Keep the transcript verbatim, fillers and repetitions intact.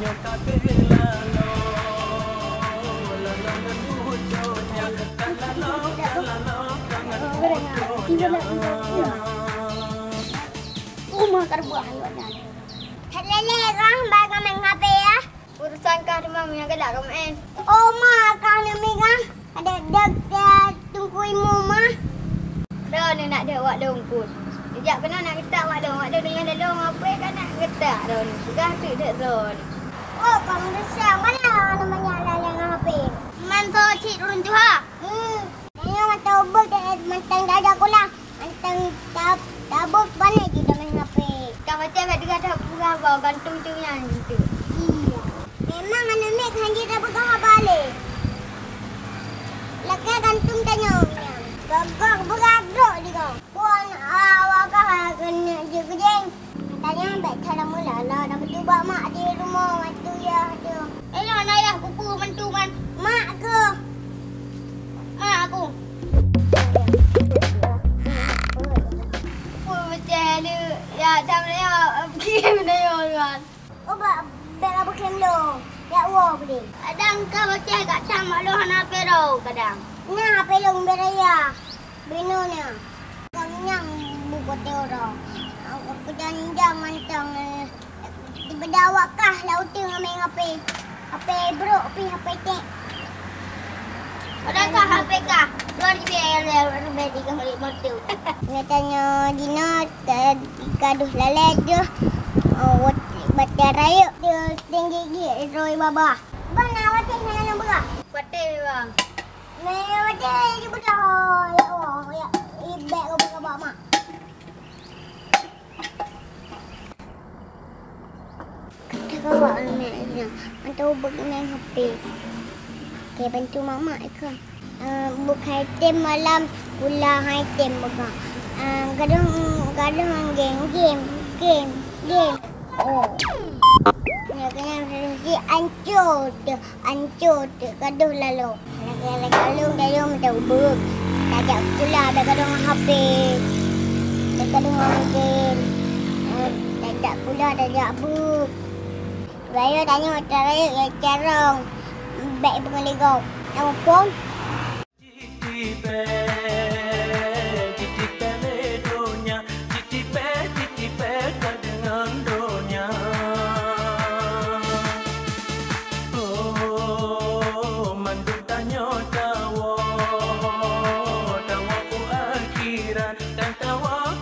Uma ka buah ayok nyan. Helele kah, bai ka main H P ya? Urusan kah teuma meunyo galak keu main. Oma kah neumi kah? Ada dak teungku imu mah. Droeneuh nak deuek wak lôn pun. Dijak keunoe nak geutak wak lôn, wak lôn deungon lôn H P kan nak geutak droeneuh. Peugah teuk deuek droeneuh. Oh, kang Risa, mana namanya laleng H P? Man so cit ureueng tuha. Hmm. Nyoe mantong ubeuek deh, mantong tajak kulah, mantong ta-, tabôh pané jih tamé H P. Ka macam kat teuga tapeugah bak gantung tu nyan tu. Iya. Memang aneuk miet hanjeuet tapeugah haba lé. Lakée gantung tanyoe nyan. Gagah beuragok digong. Bukan awak kah keuneuk jeuet keujeng. Tanyong bèk cara meulala dan beuteuba mak di rumoh mak tu ya tu. Elok na yah kuku mentu man mak ke. Mak aku. Kuku pecah lu ya dam ya game na yo man. Oh bak bèk apa game lo. Ya wo beli. Kadang ka pecah kat tang mak lo hana pero kadang. Nah apa lo beraya. Binoe nyoe, kong nyang bukote uroe. Aku janjang mantong, eh, daripada awak kah lau teuh ngamai H P. H P brok pih, H P tek. Padahai kah H P kah? Luar biasa, luar biasa di kah balik motor. Katanya Dina, ka-, kaduh lalai tu, oh, wat-, batai rayek tu, tinggi gigi, roi babah. Bang, nak watèe nyan beurah. Watèe, bang. Meuwajah jih beutôi, ya Allah, ya, ibèk ubak mak. Kata kawak aneuk nyan, mantong ubak main H P. Oke, bantu mak-mak ikon. Eh, bukai tem malam, pula hai tem baka. Eh, gadong, gadong game, game, game, game. Oh. Nyan keunan si ancô teuh. Ancô teuk gadôh laloe. Lagèe-lagèe lôn, lôn mantong ubeuek. Tajak sikula, bèk gadôh ngon H P. Bèk gadôh ngon game. Eh, tajak sikula, tajak beuet. Rayeuk tanyoe, rayeuk nyang carông. Bèk beungoh lé gob. Nyang muphom. Cit tipèe, cit tipèe lé donya, cit tipèe, cit tipèe ka deungon donya. Oh, mandum tanyoe tawoe, tawoe u akhirat, dan tawoe